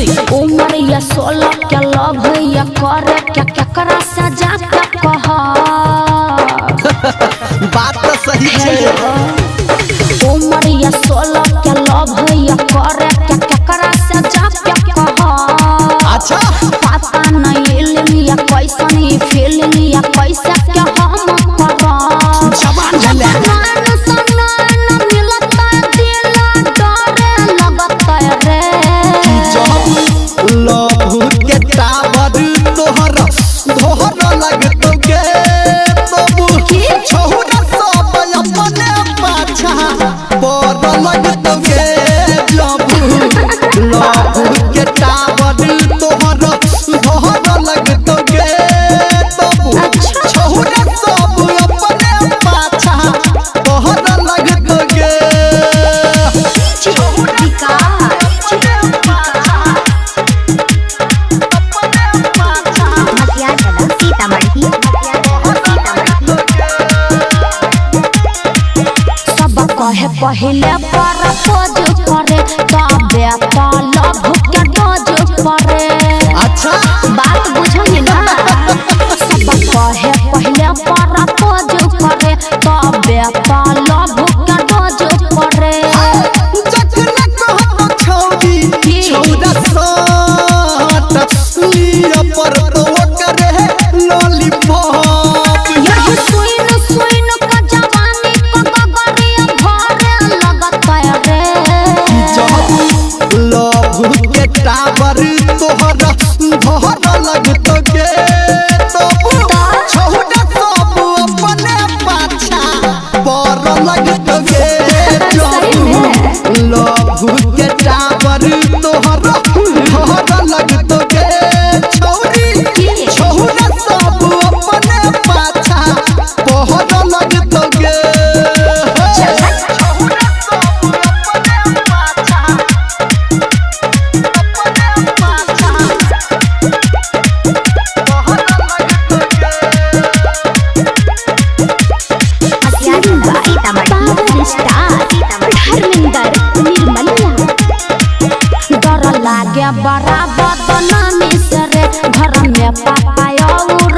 Music. उम्र या 16 के लव या करे क्या केकरा से जाके कह। बात तो सही छै। उम्र या 16 के लव या करे क्या केकरा से जाके कह। अच्छा पता नहीं इलिंग या कैसन ही फीलिंग या कैसे के हम करब। जवान भेले। नैन से नैन मिलता दिल डरे लगता रे। जब लव के टावर तोहर धोहर लगतो गे तब की? छहुरा सब अपने पाछा पर लगतो गे। जब लव के टावर तोहर धोहर लगतो गे तब अच्छा। छहुरा सब अपने पाछा पहर लगतो गे। मटियागला सीतामढ़ी। सब कहे पहले पर पोज करे तबे तो लव के डोज परे। अच्छा बात बुझही ना। सब कहे पहले पर पोज करे तबे तो लव के डोज परे। जखन कहब छौरी की? छौरा साट लिय पर तो करे लॉलीपॉप। यही सुन सुन का जवानी को गगरिया भरे लगता रे। जब लव के टावर तोहर धोहर लगतो गे तब छौरा सब अपने पाछा पर लगतो गे। सही में। जब लव के टावर तोहर धोहर लगतो गे छौरी की? छौरा सब अपने पाछा पहर लगतो गे। छौरा सब अपने पाछा अपने पाछा पहर लगतो गे। मटियागला सीतामढ़ी। Power star Dharmendra Nirmaliya. डर लागे बड़ा बदनामी से रे घर में पापा और